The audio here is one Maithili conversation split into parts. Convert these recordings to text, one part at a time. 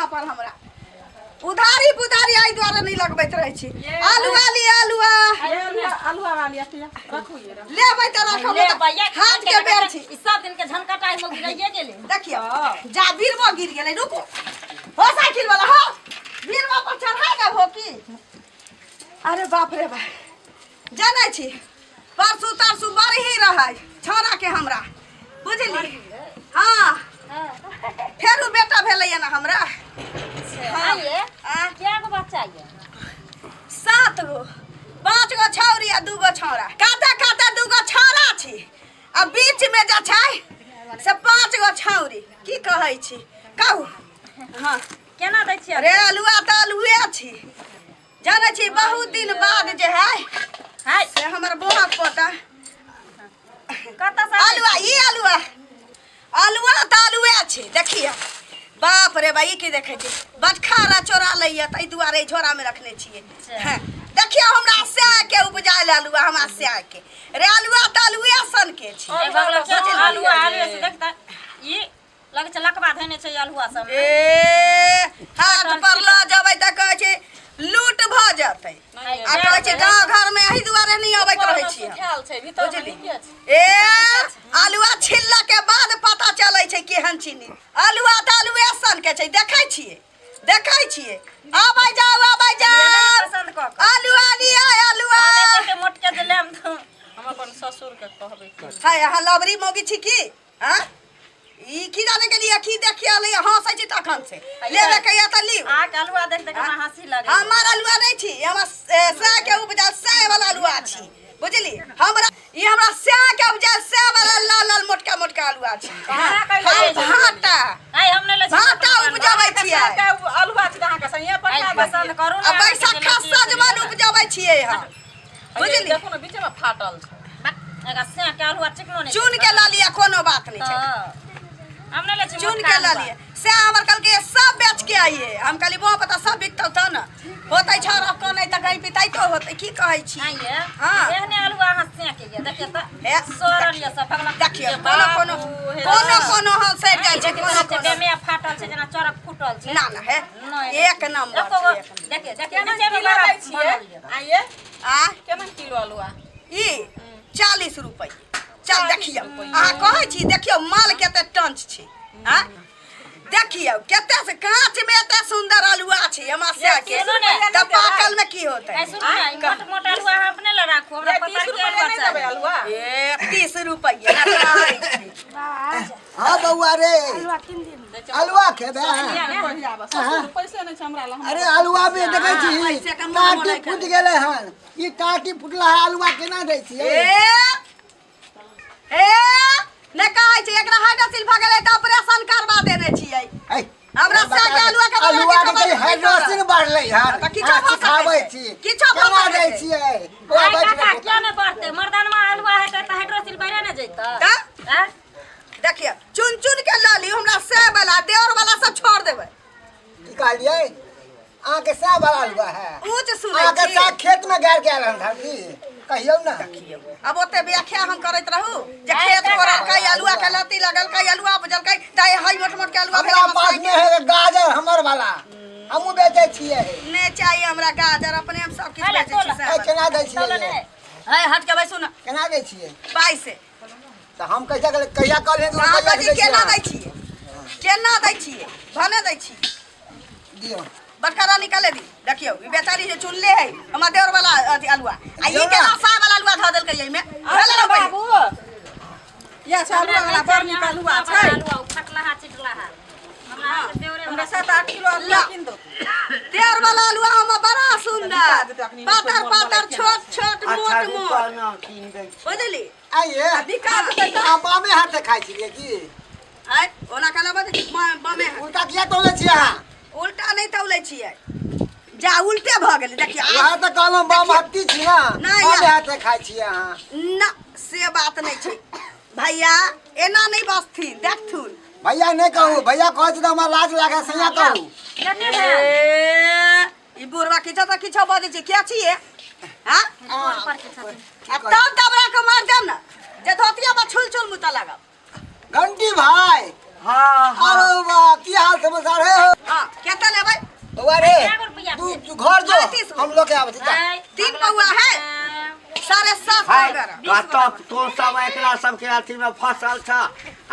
अहाँ पर हमरा उधारी पुधारी एहि दुआरे नहि लगबैत रहै छी। आलुआ लिअ, आलुआ। आलुआ वाली अथिया रखू, ये रखू। लेबै तऽ रखब, लेबै ये। हाथ के बेर छी। ई सब दिन के झनकटा एहिमे गिरैये गेलै। देखियौ, जा बीरबो गिर गेलै। रुकू हो, साइकिल वाला हो, बीरबो पर चढ़ा देब हो की? अरे बाप रे बाप, जानै छी परसू तरसू बरही रहै छौड़ा के हमरा, बुझली? हाँ, फेरू बेटा भेलैया ने हमरा। हाँ। आइए। आ? क्या गो बच्चा ये? 7 गो, 5 गो छौरी आ 2 गो छौड़ा। काते काते 2 गो छौड़ा छी आ बीच में जे छै से 5 गो छौरी। की कहै छी, कहू? हाँ। केना दै छियै? अरे आलुआ तऽ आलुए छी। जानै छी, बहुत दिन बाद जे है हाय से हमर बौआ पोता। कतऽ से? आलुआ, ई आलुआ, आलुआ तऽ आलुए छै। देखिए, बाप रे बा, ई की देखै छी? बटखारा चोरा लैया, ताहि दुआरे ई झोरामे रखने छियै। हैं, देखियौ, हमरा सएह के उपजायल आलुआ, हमरा सएह के रे आलुआ तऽ आलुए सन के छै। ए भगलो के आलुआ आलुए से देखता, ई लग छै लकबा धैने छै आलुआ सब में। ए, हाथ पर लऽ जेबै तऽ कहै छै लूट भऽ जेतै, आ कहै छै गाँव घरमे एहि दुआरे नहि अबैत रहै छियै हम। सुखायल छै भीतर में। बुझली? नीके छै। ए, आलुआ छिलला के बाद पता चलै छै केहन चीनी। आलुआ तऽ आलुए सन के छै। देखै छियै, देखै छियै, आबै जाउ, आबै जाउ। पसंद कऽ कऽ आलुआ लिअ, आलुआ। एते मोट के जे लेम तऽ हम अपन ससुर के कहबै की। हाय, अहाँ लबरी मौगी छी की? हाँ, ई की जाने के लिए की देखिए अलै हंसै छी तखन से? लेबे के या तऽ लिउ। अहाँके आलुआ देख देख हमरा हंसी लगे। हमर आलुआ नहि छी, हमर सएह के उपजल सएह वाला आलुआ छी, बुझली? हमरा ई हमरा सएह के उपजल सएह वाला लाल लाल मोटका मोटका आलुआ छी। अहाँ कैला हम लै छी? भाटा आइ हम नहि लै छी। भाटा उपजबै छियै। के आलुआ छै तऽ अहाँके संगे आइ पठा पसंद देतियै। करू आ ने अहाँके जे बैसखा लेतियै से सजमन लिअ ने। उपजबै छियै हम, बुझली? देखू ने, बीचे में फाटल छै। बक, एकरा सएह के आलुआ चिकनो नहि छै। चुन के लऽ लिअ, कोनो बात नहि छै। हँ। हम नहि लै छी चुन मोटका के लऽ आलुआ। लिअ। से हमर कहलकै सब बेच के आइए। हम कहली, बौआ पता सब बिकतौ तब ने होतै। छौड़ा कनै तऽ कहीं पिताइतो होतै। की कहै छी? आइए। हाँ। एहने आलुआ अहाँ सएह के ये, देखियौ तऽ। हे, सड़ल ये सब भगला। देखियौ, कोनो कोनो कोनो कोनो हम सड़ि जाइ छै, कोनो कोनो। बेमे फाटल छै, जेना चरक फूटल छै। ना ना, हे। नहि। एक नंबर एको गो छै, एक नंबर। देखियौ, देखियौ, केना नीचे मे किलो बड़ा दै छियै? बनल ये। आइए। आ केना किलो आलुआ? ई 40 रुपैआ। चल देखियौ, अहाँ कहै छी, देखियौ माल कते टंच छै। आ देखियौ कते से कांच में एते सुंदर आलुआ छै हमरा से के, सुनू ने। तऽ पाकल में की होतै? ऐ सुनू ने, ई मोट मोट आलुआ अहाँ अपने लए राखू, हमरा ये पता 30 के रुपैआ आलुआ नहि देबै चाही। आलुआ? ए, 30 रुपैआ कहै छी। हाँ बौआ रे, आलुआ खेबै? ससुर, पैसे नहि छै हमरा लग। अरे आलुआ में देखै छी पैसे के मोन काटी मोनै। फूटि गेलै हन। ई काटी फुटला आलुआ केना दै छियै? ए ए, ने कहै छै एकरा हाइड्रोसिल भऽ गेलै तऽ ऑपरेशन करबा देने छियै। ऐ, हमरा बता साग दे। आलुआ के बदला आलुआ किछो के बदला हाइड्रोसिन बढ़लै हन। तऽ किछो हाँ, भऽ सकै सिखाबै छै। छी। किछो भऽ केना सकै दै छै। छियै? बौआ, आइ बैठ काका रे। किया नहि बढ़तै? मर्दानमा आलुआ हेतै तऽ हाइड्रोसिल बढ़े ने जैतै? तऽ? आँय? देखियौ, चुन चुन के लऽ लियौ। हमरा सएह वाला, देवर वाला सब छोड़ देबै। की कहलियै? अहाँके सएह वाला आलुआ है? ऊँच सुनै अहाँके छी। साग खेत में गाड़ि के आयल हन धरती, कहियौ ने। अब ओते व्याख्या हम करैत रहू जे खेत कोड़लकै, आलुआ के लत्ती लगलकै, आलुआ उपजलकै, तऽ हई मोट मोट के आलुआ भेल। हमरा हमरा पास में है गाजर हमर वाला, हमहूँ बेचै छियै। नहि चाही हमरा गाजर, अपने हम सब किछु हेले, बेचै छी। तोला। सएह ऐ, वाला। केना दै तौला छियै? नहि। है, हट के बैसू ने। केना दै छियै? पाइ से तऽ हम कैसे कहलियै, कहिया कहलियै? अहाँ कहै छी केना दै छियै, केना दै छियै? भने दै छियै। दियौ। बटखरा निकाले दी। देखियौ, ई बेचारी जे चुनले है हमर देवर वाला अथी आलुआ, आ ई दियौ ना। केना साह वाला आलुआ धऽ देलकै एहिमे? भेलै ने बाबू, या छै आलुआ वाला, बड़ नीक आलुआ छै। आलुआ ओ फटलाहा चिटलाहा हमरा अहाँके देवरे हमरा वाला 7-8 किलो आलुआ कीन दो। देवर वाला आलुआ हमर बड़ा सुंदर, बिका पातर जेतै अखनी, पातर, मोल छोट छोट, अच्छा मोट रुपा मोट, ना कीन दै छी। बुझली? आइए, बिका जेतै तऽ। अहाँ बामे हाथे खाइ छियै की? आँय, ओना कहला बजै छी, बामे हाथ। उल्टा किया तौलै छियै अहाँ? उल्टा नहि तौलै छियै, जा उल्टे भऽ गेलै देखियौ आब। वएह तऽ कहलहुँ, बाम हत्ती छी ने, नहि, बामे हाथे खाइ छियै अहाँ। ना, से बात नहि छै भैया, एना नहि बजथिन, देखथुन। भैया नहि कहू, भैया कहै छै तऽ हमरा लाज लागै, सैया कहू। कते भेल? ए, ई बुढ़वा किछो तऽ किछो बजै छै। के छियै? हाँ, गोड़ पर के छथिन। आ तब दबरा के मार देब ने जे धोतिया पर छुल छुल मुता लागब। घंटी भाई। हाँ हाँ। अरे वाह, की हाल समाचार है हो? हाँ, कते जो 35 हम लोग के आबै छी जा। तीन पौआ है 750 है ग्राम। कतऽ तों सब एकरा सबके अथी में फसल छ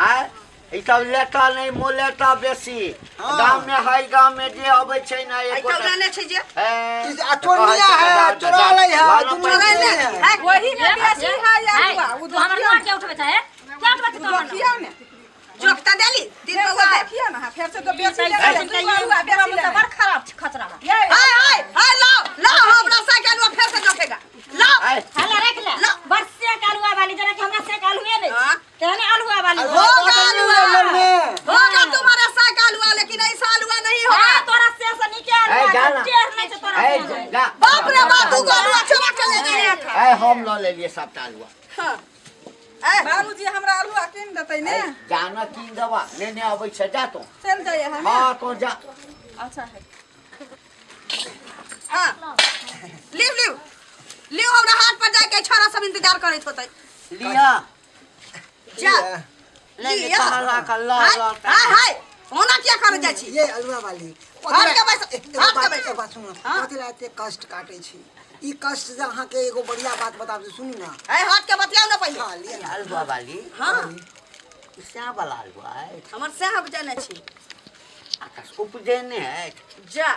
आय ई सब लेता नहीं मोलेता बेसी हाँ। गाम में है गाम में जे अबै छै ना एहि एको चौरा नहि छै जे ए, ई आ चोरनिया है, चोरा लै है, दुनू चोरा ले नहि है। है वही में बेसी है अल्हुआ उ तू हमर देखियौ नोट के उठबै छै के उठबै छै तू हमर नोट? देखियौ ने जोखता देली तीन फेर पौआ से है देखियौ ने फेर से तो बेसी ई लेबै पैसा दू अल्हुआ पूरा बेसी मुँह तऽ लेबै बड़ खराब छै खचरा है। ये हाय हाय हाय लाओ लाओ हमरा साइकिल में फेर से जोखेगा लाओ आय, हला रख ले ला। बड़ सेक आलुआ वाली जना कि हमरा सेक आलुए नहीं हाँ। तेहने आलुआ वाली आलुआ होगा बदल आलुआ लेलर में। होगा तुम्हारा साइकिल हुआ लेकिन ऐसा आलुआ नहीं होगा हां तोरा से से नीचे ए, आलुआ जा छै, ना। टेढ़ नहीं छै तोरा ए, से जा। बाप रे बाप तू आलुआ चोरा के ले गए ए हम लऽ लेलियै सबटा आलुआ हां ए बाबूजी हमरा अल्हुआ कीन देतै ने ए, जाना कीन देबा ने ने अबै छै जा तू चल जाइए हम हाँ तू जा अच्छा है हां लिव लिव लिव हमरा हाथ पर जाके छोरा सब इंतजार करैत होतै लिया जा ले ले लिया। कहला का ल हाय ल हाय हाय ओना किया करे जाइ छी ये अलुआ वाली हट के बैस, एगो हट के बात- बैस। एगो बात सुनू हाँ। कथी ला एते कष्ट काटे छी ई कष्ट से अहाँके एगो बढ़िया बात बताब सुनू ना ए हाथ के बतियाउ ना पहिले हाँ लिअ ना। आलुआ वाली हां श्याम वाला आलुआ है हमर साहब जाने छी आकाश उपजेने है जा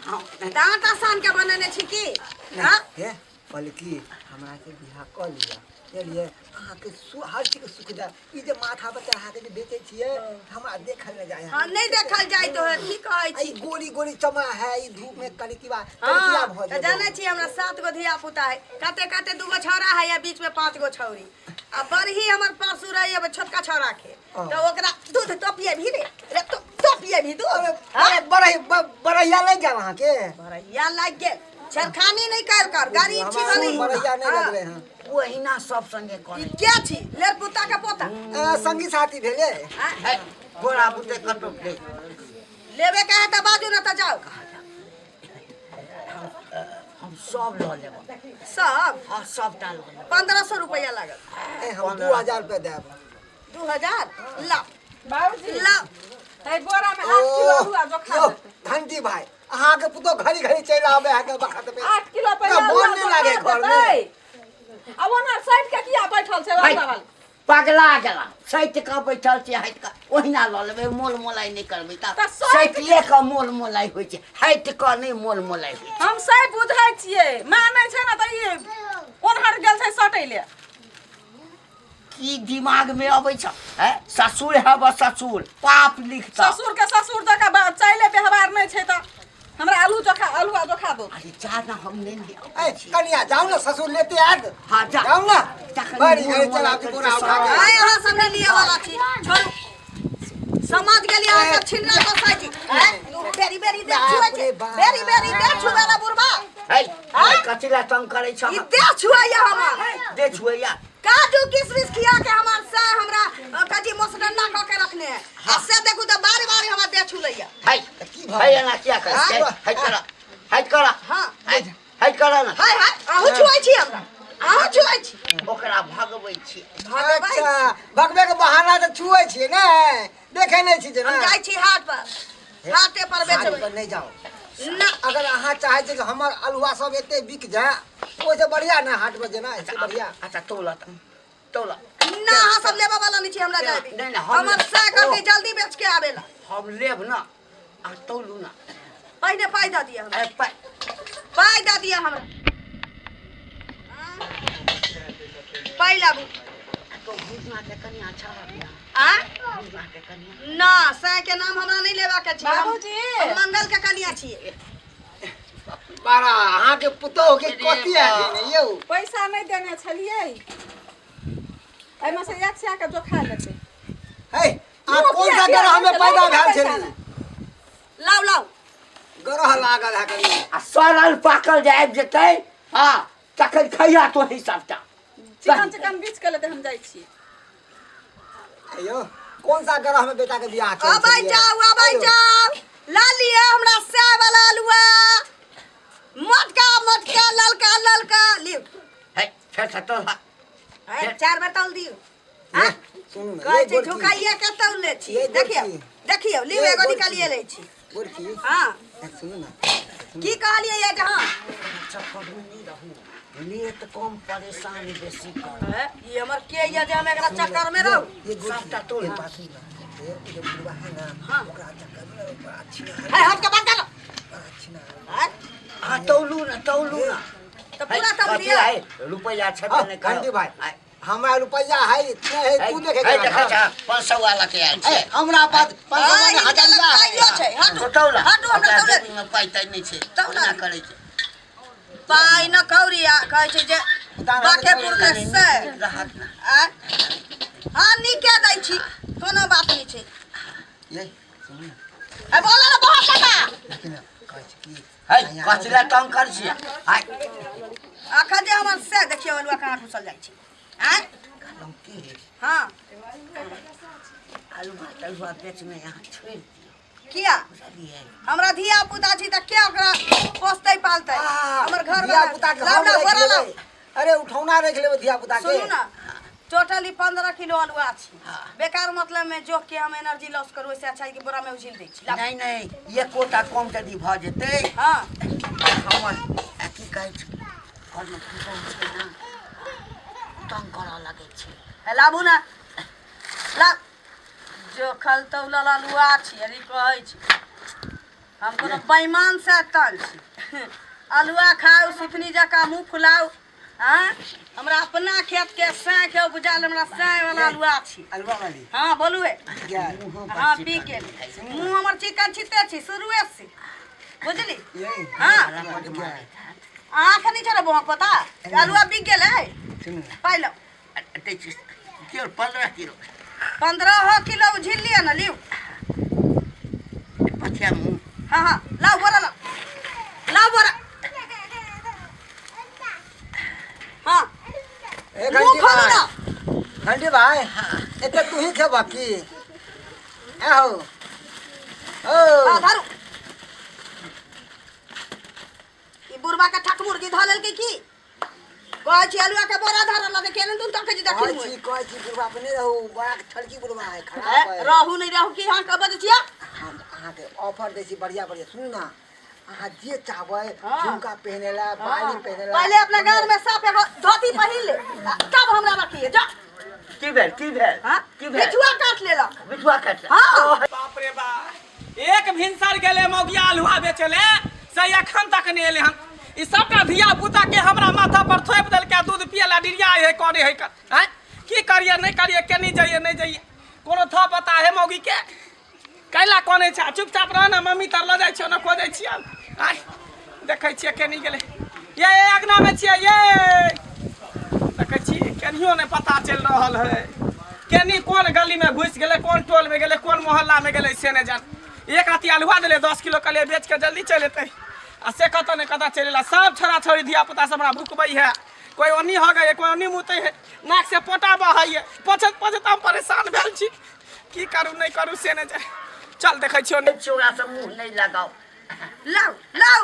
हाँ, दाँत आसान के बनेने छी की हां हे बल्कि हमरा से बियाह कऽ लिअ बुझलियै अहाँके हर चीज के सुख जाय ई जे माथा पर चढ़ा के जे बेचै छियै हमरा देखल नहि जाय हां नहीं देखल जाय तो है की कहै ई छी गोरी गोरी चमड़ा है ई धूप में कलकिवा कलकिया हाँ भऽ तऽ जेबै जानै छी हमरा 7 गो धिया पुता है कते कते 2 गो छौड़ा है या बीच में 5 गो छौरी आ बरही हमर परसू रही अब छोटका छौड़ा के हाँ। तऽ ओकरा दूध तोपिए भी रे रे तो तोपिए भी दूध हाँ? अरे बरही बरहिया लागि गेल अहाँके बरहिया लागि गेल छेड़खानी नहीं कर कर गरीब छी हमरा भली बरहिया नहि हाँ। लगलै हँ ओहिना सब संगे ई करै के छी लेर पुता के पोता संगी साथी भेलै हाँ? है गोरा बुते कटो ले लेबे के है तऽ बाजू ना तऽ जाओ हम सब लऽ लेब सब हाँ सबटा लऽ लेब 1500 रुपया लागल ए, हम 2000 रुपया देब 2000 ला बाबूजी ला है बोरा में 8 किलो अल्हुआ जो खा यौ, देतै घंटी भाई अहाँके पुतोह घड़ी घड़ी चलि आबै है के बखत में 8 किलो पहिले तऽ मन अल्हुआ नहि लागे जोखा घर में। देतै। आ ओना साइड के किया बैठल छै है, अल्हुआ वाली पगला गेला सैत कऽ बैठल छी हटि कऽ ओहिना लऽ लेबै मोल मोलाई नहि करबै तऽ तऽ सैत सैतिये कऽ मोल मोलाई होइ छै हटि कऽ नहि मोल मोलाई होइ छै हम सही बुझै छियै मानै छै ने तऽ ई ओनहर गेल छै सटै ले की दिमाग में अबै छ है ससुर है ससुर पाप लिखता ससुर के ससुर जकाँ चाइले व्यवहार नहि छै तऽ हमरा आलू चोखा आलू चोखा दो अरे जा ना हम नहीं ए कनिया जाओ ना ससुर लेते आद हाँ, जा। जाओ ना जा कनी बड़ी मोल घड़ी मोल चला करके बोरा उठा के आय अहाँ सब ने लिए वाला छी छोड़ू समाज के लिए अहाँ सब छिनरा गोसाई जी हैं? बेरी बेरी देह छुए छै बेरी बेरी देह छुएला बुढ़बा है कथी ला तंग करै छ ई देह छुएया हमर दे छुएया काजू किशमिश खिया के हमार से हमरा कथी मोसडन्ना क के रखने है आ से देखू त बारी बारी हमर देह छुलैया है की भऽ है एना किया करै छै हाँ? है करा है करा हां है है करा ना हाय हाय अहूँ छुए छी हमरा अहूँ छुए छी ओकरा भगबै छी अच्छा भगवे के बहाना तऽ छुए छियै ने देखे नहि छी जे हम ना जाइ छी हाट पर हाटे पर हाट बेचबै पर नहि जाओ ना अगर अहाँ चाहे छी कि हमर अल्हुआ सब एते बिक जाए ओहिसँ बढ़िया ना हाट पर जेना इससे बढ़िया अच्छा तोला तोला ना अहाँ सब लेबा वाला नहीं छी हमरा जाबी नहीं, नहीं, हम- हमर से करके जल्दी बेच के आवेला हम लेब ना आ तोलू ना पहिने पाइ दऽ दिअ हमरा अरे पाइ पाइ दऽ दिअ हमरा पाइ लाबू तो भूजना के कनिया छ आ भूजना के कनिया ना सै के नाम हमरा नहीं लेबा के छी बाबूजी। हम मंगल के कनिया छियै बारा अहाँ के पुतोह के कथी है ने यौ पैसा नहीं देने छलियै एहिमे से एक सए के जोखा लेतै हे आ कौन सा ग्रह में पैदा भेल छली लाउ लाउ ग्रह लागल है कनी आ सड़ल पाकल जे आबि जेतै हँ तखन खैया तो ही सबटा चिकन चिकन बीच के लेतै हम जाइ छी यौ कौन सा ग्रह में बेटा के बियाह केने अबै छलियै? जाउ अबै यौ, जाउ ला लिअ हमरा सै वाला अलुआ मोटका मोटका ललका ललका लिउ है फेर से तोला है, चार बेर तौल दियौ ये, सुनू ना कहै ये छै गोरकी, झुकाइए के तौल लै छी ये देखियौ गोरकी। देखियौ लिउ ये एगो गोरकी। निकालिए लै छी गोरकी हां सुनू ना की कहलिए ये जहां चक्कर में नहीं रहू लेत कम परेशानी बेसी कर ई हमर के ये जे हम एकरा चक्कर में रहू ये सबटा तोल ये बात सुन ना ये जे बुढ़वा है ना ओकरा चक्कर में रहू, बड़ा अच्छी ना है हट के बात कर बड़ा अच्छी ना आ तौलू ना तौलू ना तो पूरा तौल लिया रुपया छेबे हाँ, नहीं करो घंटी भाई हमरा रुपया है इतने है तू देखे है देखै छ 500 वाला के आयल छै ए, हमरा पास 500 ने हजरिया है छै हटू तौला हटू हमरा तौले में पाइ ताइ नहि छै तौला। ना करै छै पाइ न कौड़ी आ कहै छै जे बाकेपुर के से रहत ना आ हां नीके दै छी कोनो बात नहीं छै ये सुनू ना ए बोलो ना बहुत पता लेकिन कहै छी की है कथी ला तंग कर छियै हाय अखन जे हमर से देखियो अलुआ कहाँ घुसल जाइ छै आँय कहलहुँ की हाँ आलूआ तलुआ बेचने यहाँ छोड़ि दियौ किया बुझलियै हमरा धिया पुता छी तऽ के ओकरा पोसतै पालतै हमर घर धिया पुता के लाउ हम लाउ राखि बोरा लाउ लेबै। अरे उठौना रख लेबै धिया पुता के सुनू ना टोटली 15 किलो अलुआ छी बेकार मतलब में जोख के हम एनर्जी लॉस करू से अच्छा है कि बोरा में उझिल दै छी लाउ। नहि नहि एकोटा कम यदि भऽ जेतै हाँ हमर आ की कहै छै घरमे पुतहु छै ने तंग करऽ लगै छै है लाबू ना लाब जोखल तौलल अलुआ छी अरे कहै छी हम कोनो बेईमान से तंग छी अलुआ खाउ सुथनी जकाँ मुँह फुलाउ हाँ हमरा अपना खेत के साँय के उपजाल हमरा साँय वाला अलुआ छी अलुआ वाली हाँ बोलुए क्या हाँ पी के मुँह हमर चिकन छिते छी शुरुए से बुझली ये हाँ क्या आँख नहीं छे बहक पता अलुआ बिक गेलै सुनू ना पाइ लो दै छी किलो 15 किलो 15 किलो उझिल लिअ ना लिउ पथिया मुँह हाँ हाँ लाओ बोरा लाओ लाओ बोरा हाँ ए मुँह घंटी खोलू भाई ना घंटी भाई एते तू ही खेबा की आहो ओ हाँ धरू ई बुढ़वा के ठक मुर्गी धऽ लेलकै की कहै छी अलुआ के बोरा धरल लगे केहन तुम तकै छी देखी कहै छी कहै छी बुढ़वा पे नहीं रहू बड़ा छड़की बुढ़वा है खराब है रहू नहीं रहू की अहाँ के बजै छियै हम अहाँके ऑफर दै छी बढ़िया बढ़िया सुनू ना अहाँ जे चाहबै हाँ। झुमका पहने ला बाली पहने ला पहले अपना घर में साफ एगो धोती पहिन ले तब हमरा रखिए जा की भेल की भेल हाँ की भेल बिछुआ काट लेलक बिछुआ काट हाँ बाप रे बाप एक भिनसर गेले मौगिया अल्हुआ बेचले से एखन तक नहि एले हन ई सबटा धिया पुता के हमरा माथा पर थोपि देलकै दूध पियला डिरिया है करे है कर आँय की करिए नहीं करिए केनी जाइए नहीं जाइए कोनो था पता है मौगी के कैला कोने छै चुपचाप रह ना मम्मी तर लऽ जाइ छियौ ने खोजै छियौ आँय देखै छियै केनी गेलै ये अगना में छियै ये देखै छी केनियो नहि पता चलि रहल है केनी कोन गली में घुसि गेलै कोन टोल में गेलै कोन मोहल्ला में गेलै से नहि जान एक अथी अल्हुआ देलै 10 किलो कहलियै बेच के जल्दी चलि एतै आ से कतऽ नहि कतऽ चलि एला सब छोड़ा छोड़ी धिया पुता सब हमरा भुकबै है कोई ओनी हो गए कोई ओनी मुतै है नाक से पोटा बहै है पोछैत पोछैत हम परेशान भेल छी की करू नहीं करू से नहि जान चल देखै छियौ ने चोरा से मुँह नहीं लगाओ लाओ लाओ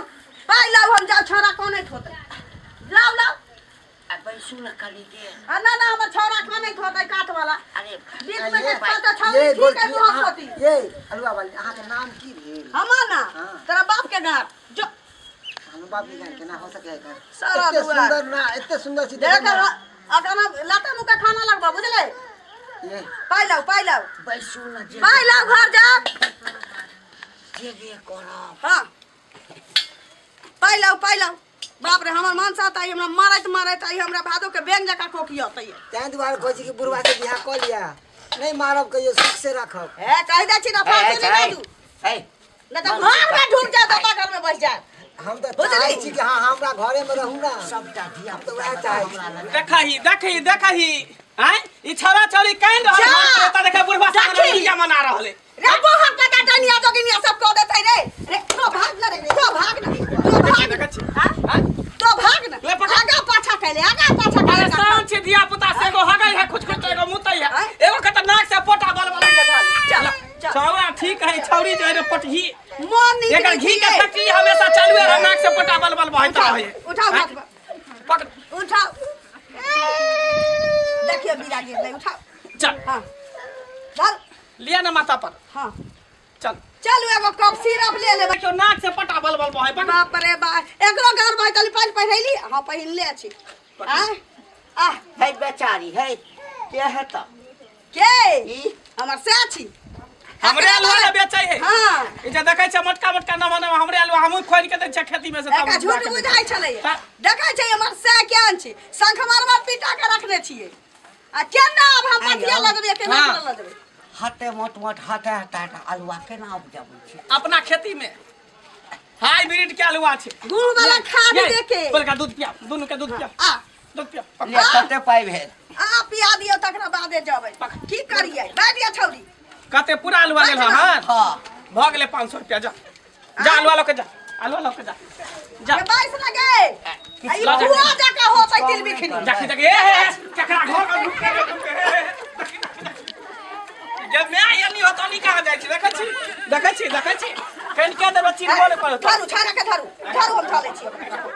पाइ लाओ हम जाउ छोरा कोने थोतै लाओ लाओ आ बैसू ना कनी देर आ ना ना हमर छोरा कोने थोतै काट वाला अरे बीच में के पाँचटा ये छौरी ठीक है गोरकी मुँह अहाँ खोती ये अलुआ वाली अहाँके नाम की भेल हमर ना हाँ। तोरा बाप के गाँठ जो हम बाप के गान केना हो सके है सारा एते दुआर। सुंदर ना एते सुंदर छी देख देखै ना। अखन लाता मुका खाना लगबा बुझले ये पाइ लाओ पाइ लाओ बैसू ना जे पाइ लाओ घर जा जे जे करब हाँ पाइ लाओ पाइ लाओ बाप रे हमर मनसा त हमरा मारैत मारैत आई हमरा भादो के बेंग जकाँ कोकियतै तैं दुआरे कहै छी कि बुढ़वा के बियाह कऽ लिअ नहीं मारब कहियो सुख से राखब ए कहि दै छी ना फालतू नहि बाजू है नहीं तऽ घर में ढुक जाए तो घर में बैठ जाए हम तऽ बुझली? चाहै छी कि हाँ हमरा घरे में रहू ना सबटा धिया हम तऽ वएह चाहै छी देखही देखही देखही आँय ई छोड़ा छोड़ी कानि रहल जा। है तऽ देखै बुढ़वा सब देखी। डिरिया मना रहल है रे बहुत पता टनिया जोगिनिया सब कह देतै रे रे तो भाग ना रे तो भाग ना तो भाग देखै छी हाँ? आँय? तो भाग ना ले पकड़। आगा पाछा कैले आगा पाछा कैले परेशान छी धिया पुता से एगो हगै है कुछ कुछ एगो मुतै है आँय? एगो के तऽ नाक से पोटा बल बल चल चल छौड़ा ठीक है छौड़ी जे है रे पटही मन नीक एकर घी के फैक्ट्री हमेशा चालू रहे नाक से पोटा बल बल बहैत उठाओ रहे उठाओ हाथ पर, पकड़ उठाओ देखियो बीरा गिरलै उठाओ चल हाँ चल लिया ना माथा पर हाँ चल चलू एगो कप सिरप ले ले लेबै। देखियौ नाक से पटा बल बल बहै। बाप रे बाप, एकरो घर बैतली पानि पहिरैली। हां पहिरले छी। आ आ है बेचारी है के है त के ई हमर से छी। हमरे आलुआ ने बेचै है। हां ई जे देखै छै मोटका मोटका नवा नवा हमरे आलुआ हमहूँ खोलि के दै छियै खेती में से। एकरा झूठ बुझाइ छलै। देखै छै हमर से केहन छी, शंख मारवा पिटा के रखने छियै। आ केना आब हम पथिया लगबै, केना लगबै? हाथे मोट मोट हाथे हाथे आलुआ केना उपजाबै छै अपना खेती में? हाइब्रिड के आलुआ छै। गुड़ वाला खाद दे के बलका दूध पिया, दुनू के दूध पिया। आ दूध पिया ले कते पाइ भेल? आ पिया दियौ तकरा बादे जबै। की करियै? बैठ जा छौरी। कते पूरा आलुआ लेल हन? हां भ गेलै 500 रुपया। जा जा आलुआ ल के जा, आलुआ ल के जा। जा 22 लगे ई बुआ जका होतै तिल बिखनी। जा जा ए ए केकरा घर में ढुक के जब मैं एनी होतो नी कहां जाइ छी? देखै छी देखै छी देखै छी कनि के देबै चिन्हबो नै करत। धरू छाड़ा के धरू धरू, हम धरै छी।